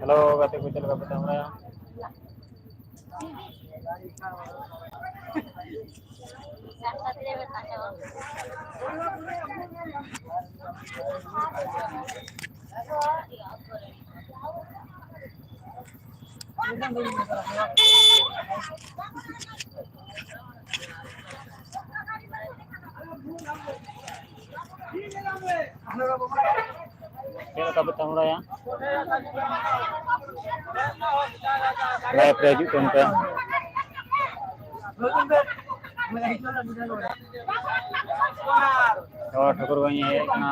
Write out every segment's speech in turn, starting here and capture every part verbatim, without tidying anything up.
Hello ᱜᱟᱛᱮ ᱠᱚ, ᱪᱮᱫ ᱞᱮᱠᱟ ᱯᱮ ᱛᱟᱦᱮᱸ ᱵᱟᱲᱟᱭᱟ? ᱪᱮᱫ ᱞᱮᱠᱟ ᱯᱮ ᱛᱟᱦᱮᱸ ᱵᱟᱲᱟᱭᱟ? ᱞᱟᱭᱤᱵᱷ ᱨᱮ ᱦᱤᱡᱩᱜ ᱛᱟᱵᱚᱱ ᱯᱮ᱾ ᱛᱚ ᱴᱷᱟᱹᱠᱩᱨ ᱜᱚᱸᱡᱽ ᱦᱮᱡ ᱠᱟᱱᱟ᱾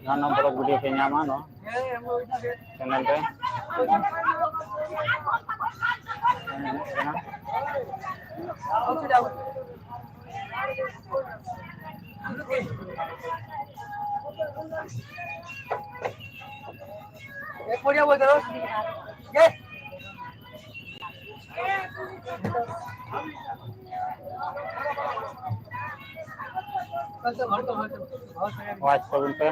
ᱱᱚᱣᱟ ᱱᱚᱣᱟ ᱵᱞᱚᱜ ᱵᱷᱤᱰᱤᱭᱳ ᱯᱮ ᱧᱟᱢᱟ ᱱᱚᱣᱟ ᱪᱮᱱᱮᱞ ᱨᱮ᱾ ᱣᱟᱪ ᱛᱟᱵᱚᱱ ᱯᱮ᱾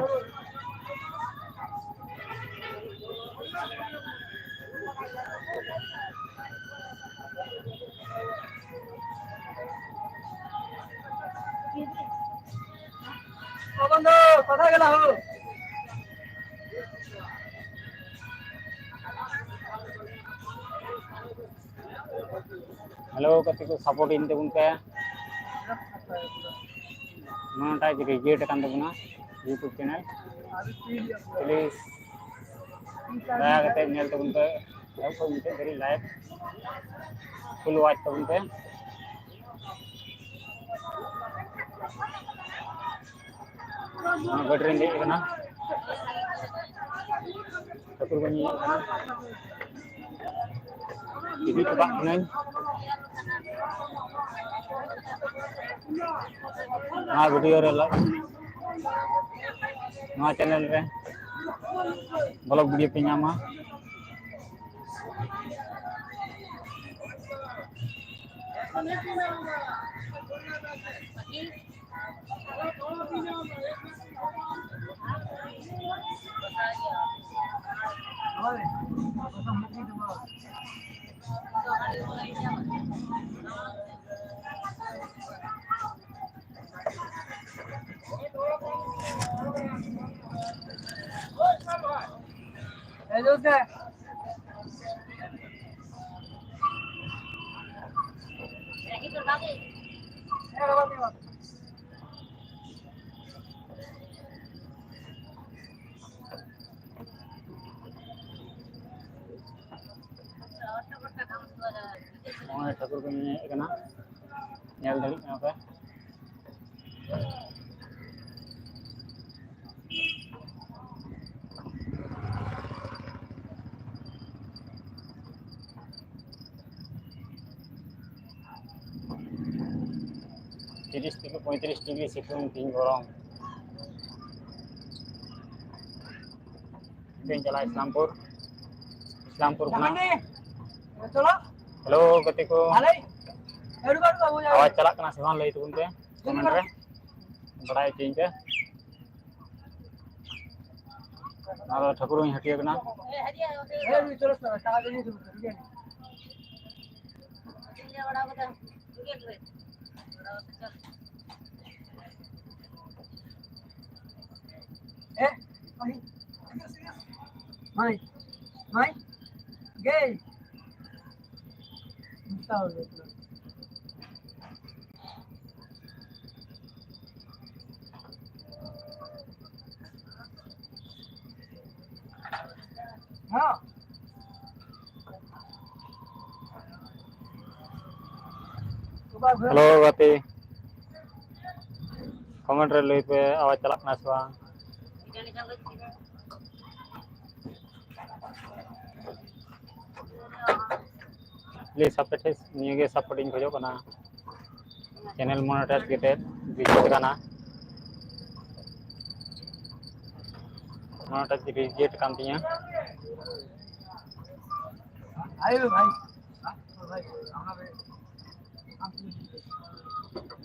ᱵᱚᱱᱫᱷᱩ, ᱠᱟᱛᱷᱟ ᱜᱮᱞᱟ ᱦᱳ᱾ ᱦᱮᱞᱳ ᱜᱟᱛᱮ ᱠᱚ, ᱥᱟᱯᱳᱨᱴ ᱤᱧ ᱛᱟᱵᱚᱱ ᱯᱮ᱾ ᱱᱚᱣᱟᱴᱟᱜ ᱜᱨᱮᱡᱩᱭᱮᱴ ᱟᱠᱟᱱ ᱛᱟᱵᱚᱱᱟ YouTube ᱪᱮᱱᱮᱞ᱾ ᱯᱞᱤᱡ ᱫᱟᱭᱟ ᱠᱟᱛᱮ ᱧᱮᱞ ᱛᱟᱵᱚᱱ ᱯᱮ, ᱮᱦᱚᱵ ᱠᱷᱚᱱ ᱢᱩᱪᱟᱹᱫ ᱫᱷᱟᱹᱨᱤᱡ ᱞᱟᱭᱤᱵᱷ ᱯᱷᱩᱞ ᱣᱟᱪ ᱛᱟᱵᱚᱱ ᱯᱮ᱾ ᱱᱚᱣᱟ ᱜᱟᱹᱰᱤ ᱨᱤᱧ ᱫᱮᱡ ᱟᱠᱟᱱᱟ᱾ ᱴᱷᱟᱹᱠᱩᱨ ᱵᱟᱹᱧ ᱧᱮᱞ ᱠᱟᱱᱟ᱾ ᱤᱫᱤ ᱦᱚᱴᱚ ᱠᱟᱜ ᱠᱟᱹᱱᱟᱹᱧ᱾ ᱱᱚᱣᱟ ᱵᱷᱤᱰᱤᱭᱳ ᱨᱮ ᱞᱟ-, ᱱᱚᱣᱟ ᱪᱮᱱᱮᱞ ᱨᱮ ᱵᱞᱚᱜ ᱵᱷᱤᱰᱤᱭᱳ ᱯᱮ ᱧᱟᱢᱟ᱾ ᱱᱚᱜᱼᱚᱭ ᱴᱷᱟᱹᱠᱩᱨ ᱠᱚ ᱧᱮᱧᱮᱞ ᱠᱟᱱᱟ, ᱧᱮᱞ ᱫᱟᱲᱮᱭᱟᱜ ᱠᱟᱱᱟ ᱯᱮ᱾ ᱛᱤᱨᱤᱥ ᱛᱷᱮᱠᱮ ᱯᱚᱸᱭᱛᱨᱤᱥ ᱰᱤᱜᱽᱨᱤ ᱥᱤᱛᱩᱝ ᱛᱮᱦᱮᱧ ᱜᱚᱨᱚᱢ᱾ ᱱᱤᱛᱚᱜ ᱤᱧ ᱪᱟᱞᱟᱜᱼᱟ ᱤᱥᱞᱟᱢᱯᱩᱨ, ᱤᱥᱞᱟᱢᱯᱩᱨ ᱠᱷᱚᱱᱟᱜ᱾ ᱦᱮᱞᱳ ᱜᱟᱛᱮ ᱠᱚ, ᱟᱣᱟᱡᱽ ᱪᱟᱞᱟᱜ ᱠᱟᱱᱟ ᱥᱮ ᱵᱟᱝ ᱞᱟᱹᱭ ᱛᱟᱵᱚᱱ ᱯᱮ ᱠᱚᱢᱮᱱᱴ ᱨᱮ, ᱵᱟᱲᱟᱭ ᱦᱚᱪᱚᱧ ᱯᱮ᱾ ᱱᱚᱣᱟ ᱫᱚ ᱴᱷᱟᱹᱠᱩᱨ ᱦᱟᱹᱴᱤᱭᱟᱹ ᱠᱟᱱᱟ᱾ ᱦᱮᱞᱳ ᱜᱟᱛᱮ, ᱠᱚᱢᱮᱱᱴ ᱨᱮ ᱞᱟᱹᱭ ᱯᱮ, ᱟᱣᱟᱡᱽ ᱪᱟᱞᱟᱜ ᱠᱟᱱᱟ ᱥᱮ ᱵᱟᱝ? ᱯᱞᱤᱡᱽ ᱟᱯᱮ ᱴᱷᱮᱱ ᱱᱤᱭᱟᱹ ᱜᱮ ᱥᱟᱯᱳᱨᱴ ᱤᱧ ᱠᱷᱚᱡᱚᱜ ᱠᱟᱱᱟ᱾ ᱪᱮᱱᱮᱞ ᱢᱚᱱᱮᱴᱟᱭᱤᱡᱽ ᱠᱟᱛᱮ ᱨᱤᱡᱮᱠᱴ ᱠᱟᱱᱟ, ᱢᱚᱱᱮᱴᱟᱭᱤᱡᱽ ᱨᱤᱡᱮᱠᱴ ᱠᱟᱱ ᱛᱤᱧᱟ᱾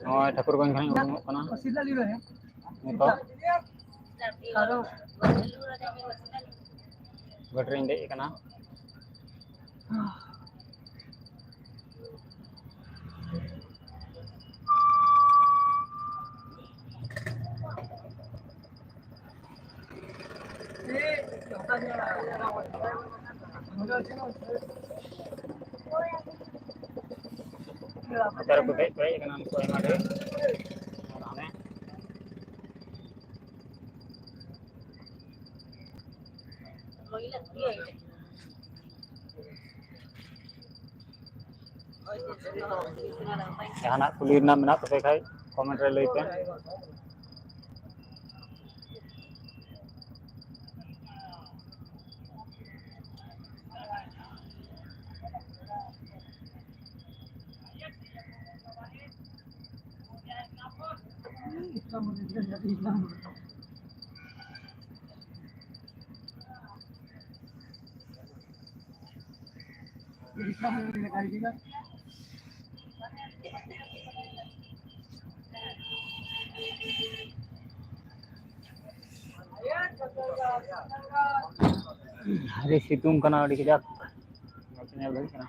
ᱱᱚᱜᱼᱚᱭ ᱴᱷᱟᱹᱠᱩᱨᱜᱚᱸᱡᱽ ᱠᱷᱚᱱᱤᱧ ᱩᱰᱩᱝᱚᱜ ᱠᱟᱱᱟ ᱱᱤᱛᱚᱜ᱾ ᱜᱟᱹᱰᱤ ᱨᱤᱧ ᱫᱮᱡ ᱟᱠᱟᱱᱟ᱾ ᱱᱚᱛᱮ ᱨᱮᱠᱚ ᱫᱮᱡ ᱯᱮᱨᱮᱡ ᱟᱠᱟᱱᱟ ᱩᱱᱠᱩ ᱟᱭᱢᱟ ᱰᱷᱮᱨ᱾ ᱟᱨ ᱦᱟᱱᱮ ᱡᱟᱦᱟᱱᱟᱜ ᱠᱩᱞᱤ ᱨᱮᱱᱟᱜ ᱢᱮᱱᱟᱜ ᱛᱟᱯᱮ ᱠᱷᱟᱡ comment ᱨᱮ ᱞᱟᱹᱭ ᱯᱮ᱾ ᱟᱹᱰᱤ ᱥᱤᱛᱩᱝ ᱠᱟᱱᱟ ᱟᱹᱰᱤ ᱠᱟᱡᱟᱠ, ᱵᱟᱯᱮ ᱧᱮᱞ ᱫᱟᱲᱮᱭᱟᱜ ᱠᱟᱱᱟ᱾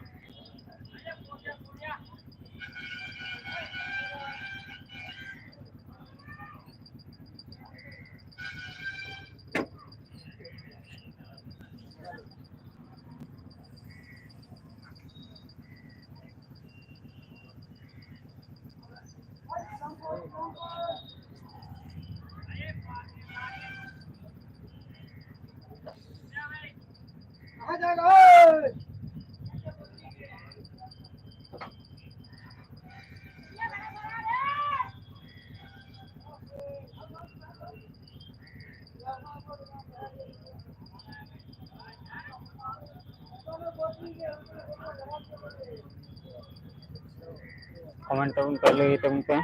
Comment ᱛᱟᱵᱚᱱ ᱯᱮ, ᱞᱟᱹᱭ ᱛᱟᱵᱚᱱ ᱯᱮ᱾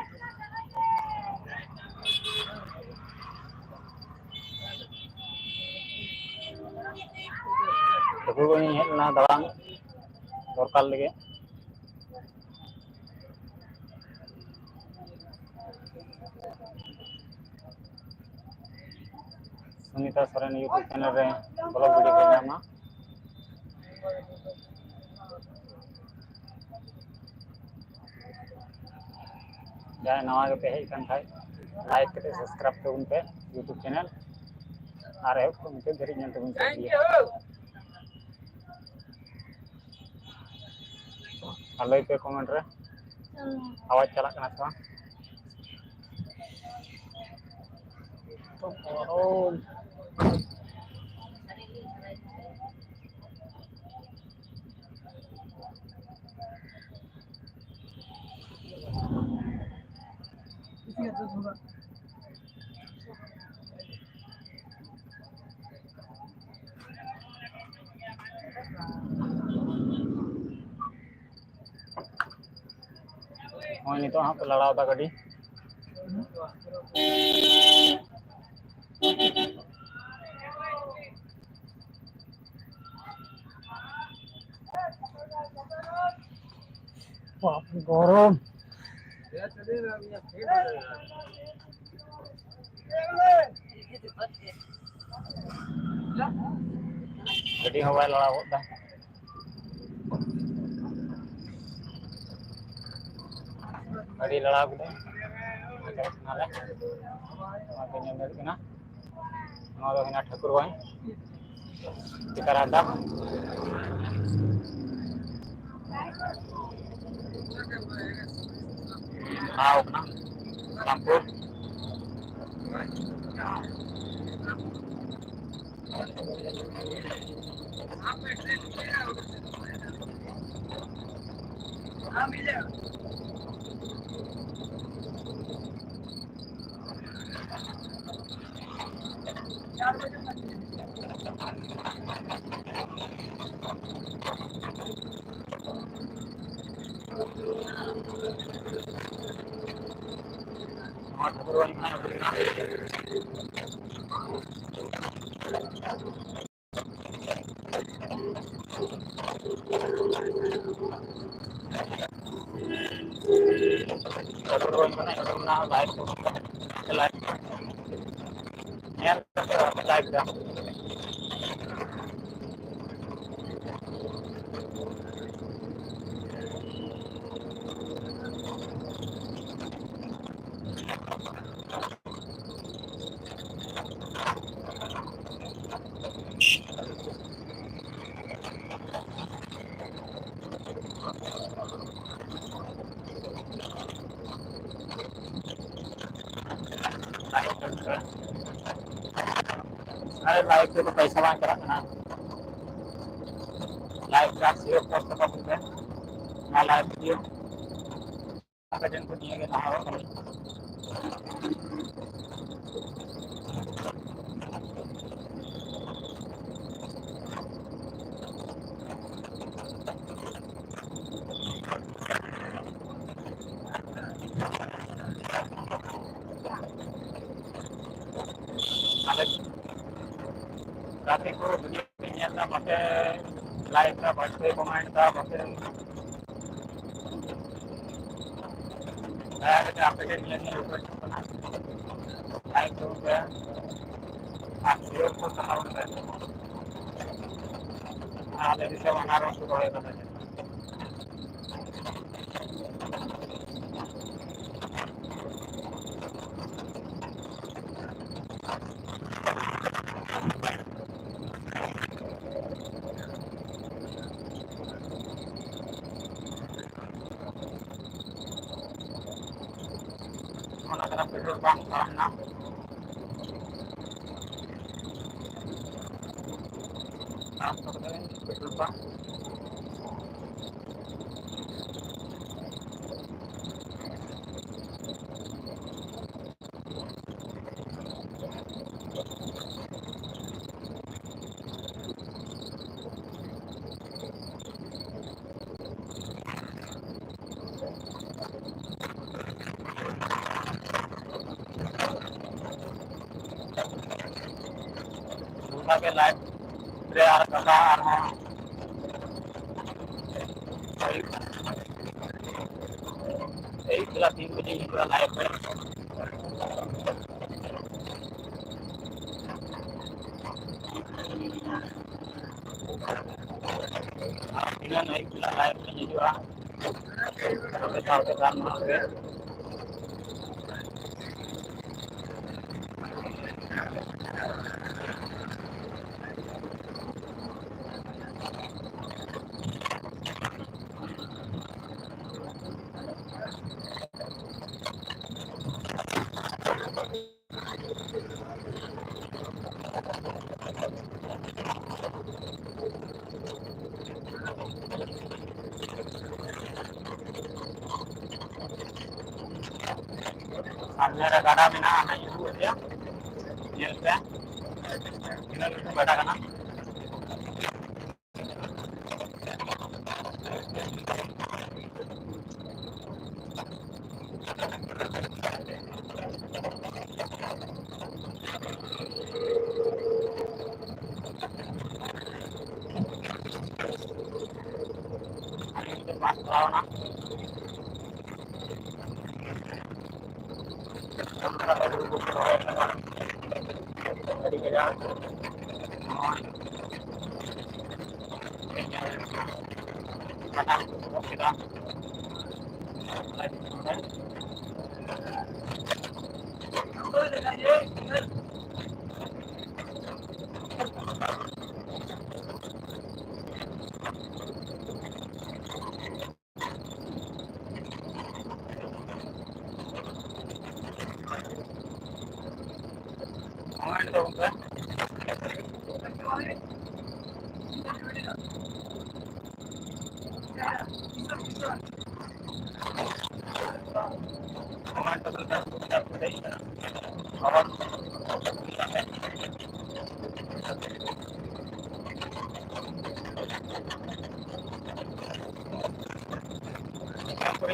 ᱴᱷᱟᱹᱠᱩᱨ ᱜᱚᱸᱡᱽ ᱤᱧ ᱦᱮᱡ ᱞᱮᱱᱟ ᱫᱟᱬᱟᱱ ᱫᱚᱨᱠᱟᱨ ᱞᱟᱹᱜᱤᱫ᱾ ᱥᱩᱱᱤᱛᱟ ᱥᱚᱨᱮᱱ YouTube ᱪᱮᱱᱮᱞ ᱨᱮ ᱵᱞᱚᱜ ᱵᱷᱤᱰᱤᱭᱳ ᱯᱮ ᱧᱟᱢᱟ᱾ ᱡᱟᱦᱟᱸᱭ ᱱᱟᱣᱟ ᱜᱮᱯᱮ ᱦᱮᱡ ᱟᱠᱟᱱ ᱠᱷᱟᱡ, ᱞᱟᱭᱤᱠ ᱠᱟᱛᱮ ᱥᱟᱵᱥᱠᱨᱟᱭᱤᱵ ᱛᱟᱵᱚᱱ ᱯᱮ YouTube ᱪᱮᱱᱮᱞ, ᱟᱨ ᱮᱦᱚᱵ ᱠᱷᱚᱱ ᱢᱩᱪᱟᱹᱫ ᱫᱷᱟᱹᱨᱤᱡ ᱧᱮᱞ ᱛᱟᱵᱚᱱ ᱯᱮ ᱵᱷᱤᱰᱤᱭᱳ᱾ ᱟᱨ ᱞᱟᱹᱭ ᱯᱮ ᱠᱚᱢᱮᱱᱴ ᱨᱮ, ᱟᱣᱟᱡᱽ ᱪᱟᱞᱟᱜ ᱠᱟᱱᱟ ᱥᱮ ᱵᱟᱝ? ᱱᱚᱜᱼᱚᱭ ᱱᱤᱛᱚᱜ ᱦᱟᱸᱜ ᱠᱚ ᱞᱟᱲᱟᱣ ᱮᱫᱟ ᱜᱟᱹᱰᱤ᱾ ᱵᱟᱯ ᱨᱮ, ᱜᱚᱨᱚᱢ᱾ ᱜᱟᱹᱰᱤ ᱦᱚᱸ ᱵᱟᱭ ᱞᱟᱲᱟᱣ ᱜᱚᱫ ᱫᱟ᱾ ᱜᱟᱹᱰᱤ ᱞᱟᱲᱟᱣ ᱠᱮᱫᱟᱭ᱾ ᱪᱟᱞᱟᱜ ᱠᱟᱱᱟᱞᱮ᱾ ᱱᱚᱣᱟ ᱯᱮ ᱧᱮᱞ ᱫᱟᱲᱮᱭᱟᱜ ᱠᱟᱱᱟ᱾ ᱱᱚᱣᱟ ᱫᱚ ᱦᱩᱭᱱᱟ ᱴᱷᱟᱹᱠᱩᱨ ᱜᱚᱸᱡᱽ᱾ ᱴᱤᱠᱟᱹᱨ ᱦᱟᱸᱥᱫᱟ᱾ ᱴᱷᱟᱶ ᱠᱟᱱᱟ ᱨᱟᱢᱯᱩᱨ᱾ ᱧᱮᱞ ᱠᱟᱛᱮ ᱵᱟᱯᱮ ᱞᱟᱭᱤᱠ ᱫᱟ᱾ ᱟᱨᱮ ᱞᱟᱭᱤᱵᱷ ᱨᱮᱫᱚ ᱯᱚᱭᱥᱟ ᱵᱟᱝ ᱪᱟᱞᱟᱜ ᱠᱟᱱᱟ᱾ ᱞᱟᱭᱤᱵᱷ ᱨᱮ ᱥᱤᱭᱳ ᱯᱳᱥᱴ ᱠᱟᱛᱮ ᱚᱱᱟ ᱞᱟᱭᱤᱵᱷ ᱵᱷᱤᱰᱤᱭᱳ ᱟᱯᱮ ᱴᱷᱮᱱ ᱠᱚ ᱱᱤᱭᱟᱹ ᱜᱮ ᱱᱮᱦᱚᱨᱚᱜ ᱠᱟᱱᱟ᱾ ᱟᱞᱮ ᱜᱟᱛᱮ ᱠᱚ ᱵᱷᱤᱰᱤᱭᱳ ᱯᱮ ᱧᱮᱞ ᱫᱟ, ᱵᱟᱯᱮ ᱞᱟᱭᱤᱠ ᱫᱟ, ᱵᱟᱯᱮ ᱠᱚᱢᱮᱱᱴ ᱫᱟ, ᱵᱟᱯᱮ ᱫᱟᱭᱟ ᱠᱟᱛᱮ ᱟᱯᱮ ᱜᱮ ᱱᱤᱭᱟᱹ ᱧᱮᱞ ᱦᱚᱪᱚ ᱠᱟᱱᱟ᱾ ᱞᱟᱭᱤᱠ ᱛᱟᱵᱚᱱ ᱯᱮ ᱟᱨ ᱥᱮᱭᱟᱨ ᱠᱚ ᱛᱟᱵᱚᱱ ᱯᱮ᱾ ᱟᱞᱮ ᱫᱤᱥᱚᱢ ᱟᱱᱟᱨᱚᱥ ᱠᱚ ᱨᱚᱦᱚᱭ ᱠᱟᱫᱟ᱾ ᱚᱱᱟ ᱠᱟᱱᱟ ᱯᱮᱴᱨᱳᱞ ᱯᱟᱢᱯ ᱛᱟᱲᱟᱢ ᱨᱮᱱᱟᱜ᱾ ᱛᱟᱲᱟᱢ ᱠᱟᱛᱮ ᱯᱮᱴᱨᱳᱞ ᱯᱟᱢᱯ᱾ ᱚᱱᱠᱟ ᱜᱮ ᱞᱟᱭᱤᱵᱷ ᱨᱮ ᱟᱨ ᱠᱟᱛᱷᱟ ᱟᱨᱦᱚᱸ ᱟᱹᱭᱩᱵ ᱵᱮᱞᱟ ᱛᱤᱱ ᱵᱟᱡᱮ ᱦᱤᱡᱩᱜᱼᱟ ᱞᱟᱭᱤᱵᱷ ᱨᱮ᱾ ᱟᱨ ᱫᱷᱤᱱᱟᱹᱱ ᱟᱹᱭᱩᱵ ᱵᱮᱞᱟ live ᱞᱤᱧ ᱦᱤᱡᱩᱜᱼᱟ᱾ ᱟᱯᱮ ᱥᱟᱶᱛᱮ ᱜᱟᱞᱢᱟᱨᱟᱣ ᱨᱮ᱾ ᱥᱟᱢᱱᱮ ᱨᱮ ᱜᱟᱰᱟ ᱢᱮᱱᱟᱜᱼᱟ, ᱦᱟᱱᱟ ᱧᱩᱨᱩᱜ ᱜᱮᱭᱟ, ᱧᱮᱞ ᱯᱮ, ᱛᱤᱱᱟᱹᱜ ᱞᱟᱹᱴᱩ ᱜᱟᱰᱟ ᱠᱟᱱᱟ᱾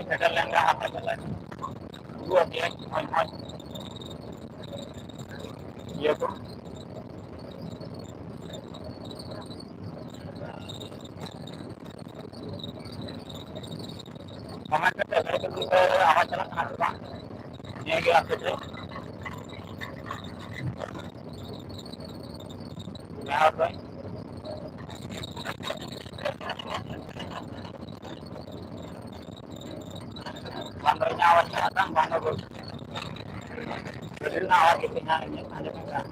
ᱥᱮᱴᱮᱨ ᱞᱮᱱᱠᱷᱟᱱ ᱦᱟᱱᱛᱮ ᱠᱷᱚᱱ ᱞᱮ ᱨᱩᱣᱟᱹᱲ ᱜᱮᱭᱟ, ᱢᱚᱡᱽ ᱢᱚᱡᱽ ᱤᱭᱟᱹ ᱠᱚ᱾ ᱠᱚᱢᱮᱱᱴ ᱠᱟᱛᱮ ᱞᱟᱹᱭ ᱛᱟᱵᱚᱱ ᱯᱮ, ᱟᱣᱟᱡ ᱪᱟᱞᱟᱜ ᱠᱟᱱᱟ ᱥᱮ ᱵᱟᱝ? ᱱᱤᱭᱟᱹ ᱜᱮ ᱟᱯᱮ ᱴᱷᱮᱱ᱾ ᱵᱟᱝ ᱫᱚ ᱤᱧᱟᱹᱜ ᱟᱣᱟᱡᱽ ᱪᱟᱞᱟᱜ ᱠᱟᱱ, ᱵᱟᱝ ᱫᱚ ᱜᱟᱹᱰᱤ ᱨᱮᱱᱟᱜ ᱟᱣᱟᱡᱽ ᱜᱮ ᱤᱧᱟᱹᱜ ᱟᱸᱡᱚᱢᱚᱜ ᱠᱟᱱ᱾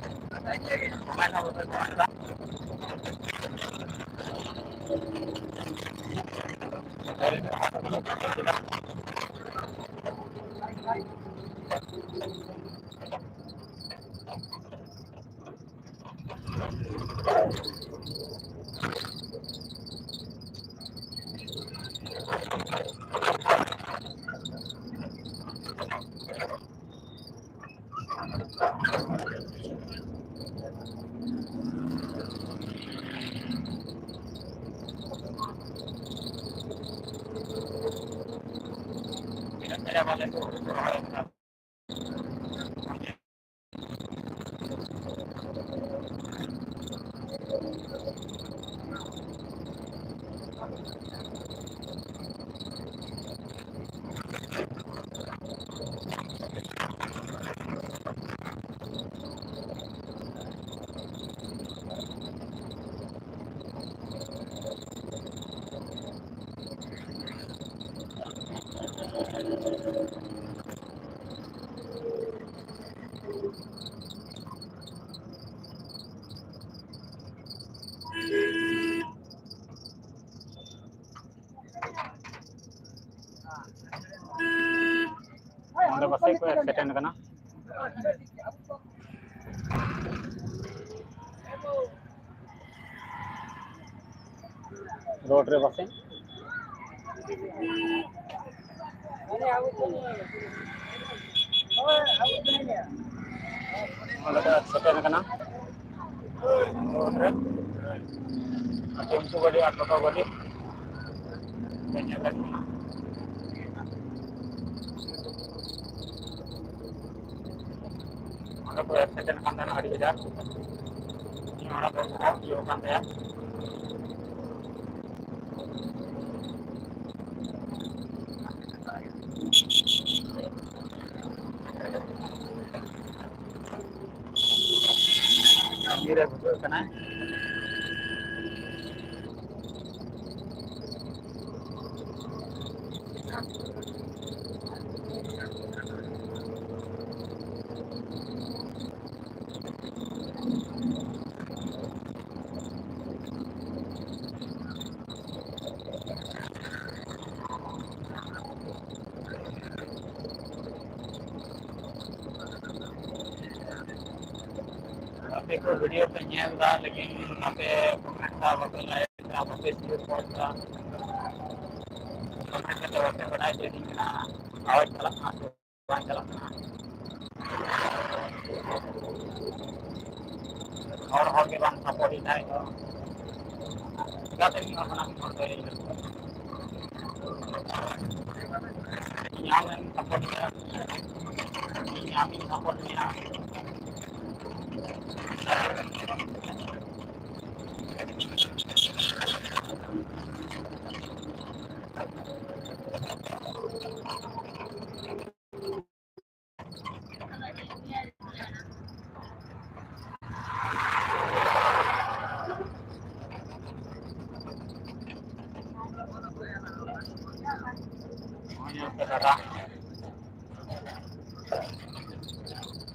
ᱱᱚᱰᱮ ᱯᱟᱥᱮᱡ ᱠᱚ accident ᱠᱟᱱᱟ᱾ ᱨᱳᱰ ᱨᱮ ᱯᱟᱥᱮᱡ᱾ ᱱᱚᱰᱮ ᱠᱚ accident ᱠᱟᱱᱟ᱾ ᱨᱳᱰ ᱨᱮ ᱴᱮᱢᱯᱩ ᱜᱟᱹᱰᱤ ᱟᱨ ᱴᱳᱴᱳ ᱜᱟᱹᱰᱤ᱾ ᱚᱸᱰᱮ ᱠᱚ accident ᱠᱟᱱ ᱛᱟᱦᱮᱱᱟ ᱟᱹᱰᱤ ᱠᱟᱡᱟᱠ᱾ ᱚᱱᱟ ᱠᱚ ᱦᱩᱭᱩᱜ ᱠᱟᱱ ᱛᱟᱭᱟ᱾ ᱨᱮ ᱵᱷᱩᱜᱟᱹᱜ ᱠᱟᱱᱟᱭ᱾ ᱟᱯᱮ ᱠᱚ ᱵᱷᱤᱰᱤᱭᱳ ᱯᱮ ᱧᱮᱞ ᱮᱫᱟ, ᱞᱮᱠᱤᱱ ᱟᱯᱮ ᱠᱚᱢᱮᱱᱴ ᱮᱫᱟ, ᱵᱟᱯᱮ ᱞᱟᱭᱤᱠ ᱮᱫᱟ, ᱵᱟᱯᱮ ᱥᱮᱭᱟᱨ ᱠᱚ ᱮᱫᱟ᱾ ᱠᱚᱢᱮᱱᱴ ᱠᱟᱛᱮ ᱵᱟᱯᱮ ᱵᱟᱰᱟᱭ ᱦᱚᱪᱚᱭᱮᱫᱤᱧ ᱠᱟᱱᱟ, ᱟᱣᱟᱡᱽ ᱪᱟᱞᱟᱜ ᱠᱟᱱᱟ ᱥᱮ ᱵᱟᱝ ᱪᱟᱞᱟᱜ ᱠᱟᱱᱟ᱾ ᱦᱚᱲ ᱦᱚᱲ ᱜᱮ ᱵᱟᱝ ᱥᱟᱯᱳᱨᱴ ᱮᱫᱟᱭ ᱛᱚ᱾ ᱪᱤᱠᱟᱹᱛᱮ ᱢᱤᱫ ᱦᱚᱲ ᱠᱷᱚᱱᱟᱜ ᱢᱤᱫ ᱦᱚᱲ ᱫᱚ ᱞᱟᱹᱭ ᱜᱟᱱᱚᱜᱼᱟ? ᱤᱧ ᱟᱢᱮᱢ ᱥᱟᱯᱳᱨᱴ ᱢᱮᱭᱟ, ᱤᱧ ᱟᱢᱤᱧ ᱥᱟᱯᱳᱨᱴ ᱢᱮᱭᱟ᱾ ᱱᱚᱜᱼᱚᱭ ᱧᱮᱞ ᱯᱮ ᱫᱟᱫᱟ,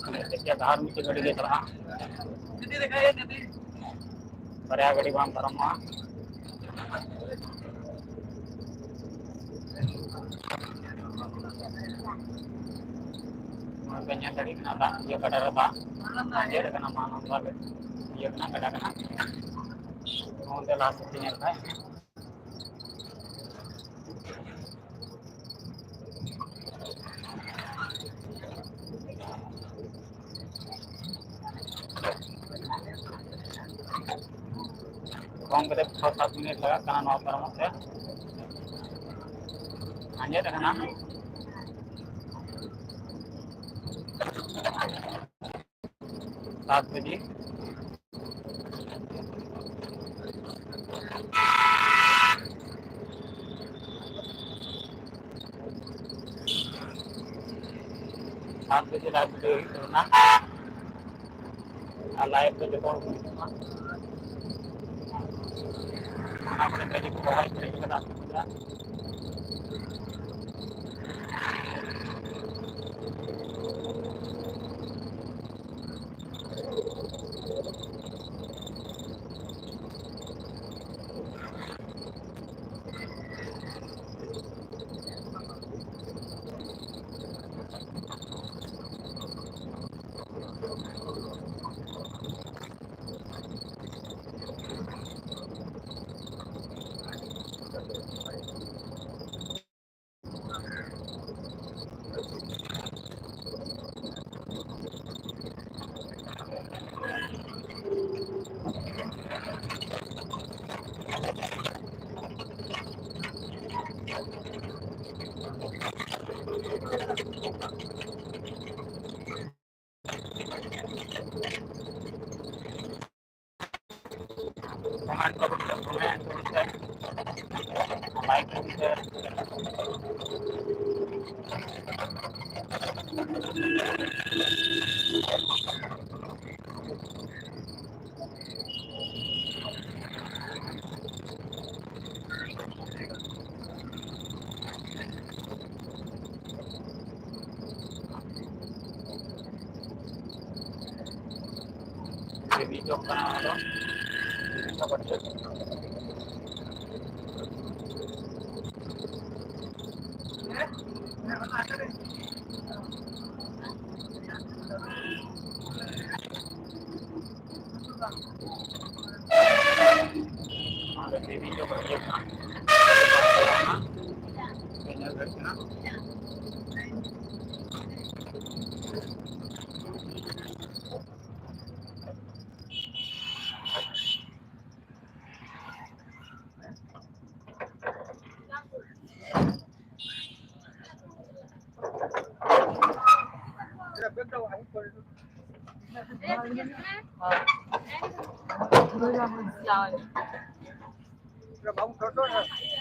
ᱪᱮᱫ ᱞᱮᱠᱟ ᱰᱟᱦᱟᱨ ᱢᱤᱫᱴᱮᱡ ᱜᱟᱹᱰᱤ ᱜᱮ ᱪᱟᱞᱟᱜᱼᱟ᱾ ᱵᱟᱨᱭᱟ ᱜᱟᱹᱰᱤ ᱵᱟᱝ ᱯᱟᱨᱚᱢᱚᱜᱼᱟ᱾ ᱱᱚᱜᱼᱚᱭ ᱯᱮ ᱧᱮᱞ ᱫᱟᱲᱮᱭᱟᱜ ᱠᱟᱱᱟ, ᱫᱟᱜ ᱤᱭᱟᱹ ᱜᱟᱰᱟ ᱨᱮ ᱫᱟᱜ ᱟᱸᱡᱮᱫ ᱟᱠᱟᱱᱟ, ᱢᱟ ᱱᱚᱝᱠᱟ ᱜᱮ ᱤᱭᱟᱹ ᱠᱟᱱᱟ, ᱜᱟᱰᱟ ᱠᱟᱱᱟ᱾ ᱱᱚᱜᱼᱚᱭ ᱞᱟᱦᱟ ᱥᱮᱫ ᱯᱮ ᱧᱮᱞ ᱠᱷᱟᱡ᱾ ᱠᱚᱢ ᱠᱟᱛᱮ ᱪᱷᱚ ᱥᱟᱛ ᱢᱤᱱᱤᱴ ᱞᱟᱜᱟᱜ ᱠᱟᱱᱟ ᱱᱚᱣᱟ ᱯᱟᱨᱚᱢᱚᱜ ᱛᱮ᱾ ᱟᱸᱡᱮᱫ ᱟᱠᱟᱱᱟ᱾ ᱥᱟᱛ ᱵᱟᱡᱮ᱾ ᱥᱟᱛ ᱵᱟᱡᱮ live video ᱦᱩᱭᱩᱜ ᱛᱟᱵᱚᱱᱟ᱾ ᱞᱟᱭᱤᱵᱷ ᱨᱮ ᱡᱚᱛᱚ ᱦᱚᱲ ᱠᱚ ᱦᱤᱡᱩᱜ ᱢᱟ᱾ ᱚᱱᱟ ᱠᱚᱨᱮ ᱜᱟᱹᱰᱤ ᱠᱚ ᱵᱟᱵᱚᱱ ᱯᱮᱨᱮᱡ ᱠᱟᱫᱟ᱾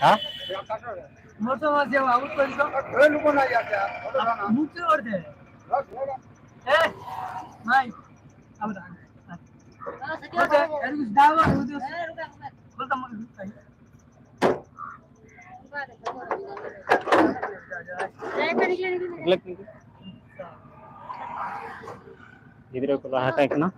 ᱦᱮᱸ? ᱢᱚᱴᱚ ᱢᱟ ᱡᱮ ᱟᱵᱚ ᱠᱚ ᱱᱤᱛᱚᱜ ᱢᱩᱠᱛᱤ ᱚᱨ ᱫᱮ᱾ ᱮ, ᱢᱟᱭ, ᱟᱵᱚ ᱫᱚ ᱜᱤᱫᱽᱨᱟᱹ ᱠᱚ ᱞᱟᱦᱟ ᱠᱟᱭ ᱠᱟᱱᱟ᱾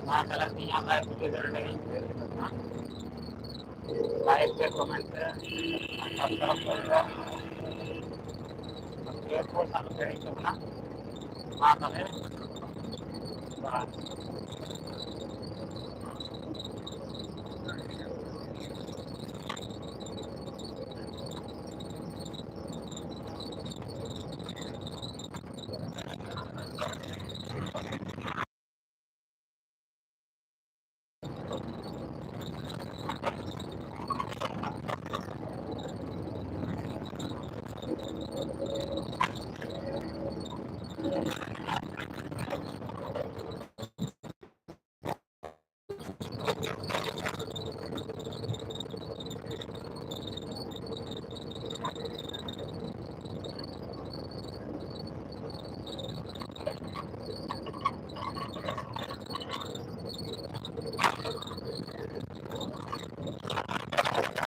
ᱢᱟ ᱛᱟᱦᱞᱮ ᱛᱮᱦᱮᱧᱟᱜ live video ᱫᱚ ᱱᱚᱰᱮ ᱜᱮᱧ ᱢᱩᱪᱟᱹᱫ ᱮᱫᱟ᱾ Like ᱯᱮ, comment ᱯᱮ, subscribe ᱯᱮ᱾ ᱢᱟ ᱛᱟᱦᱞᱮ, ᱡᱚᱦᱟᱨ᱾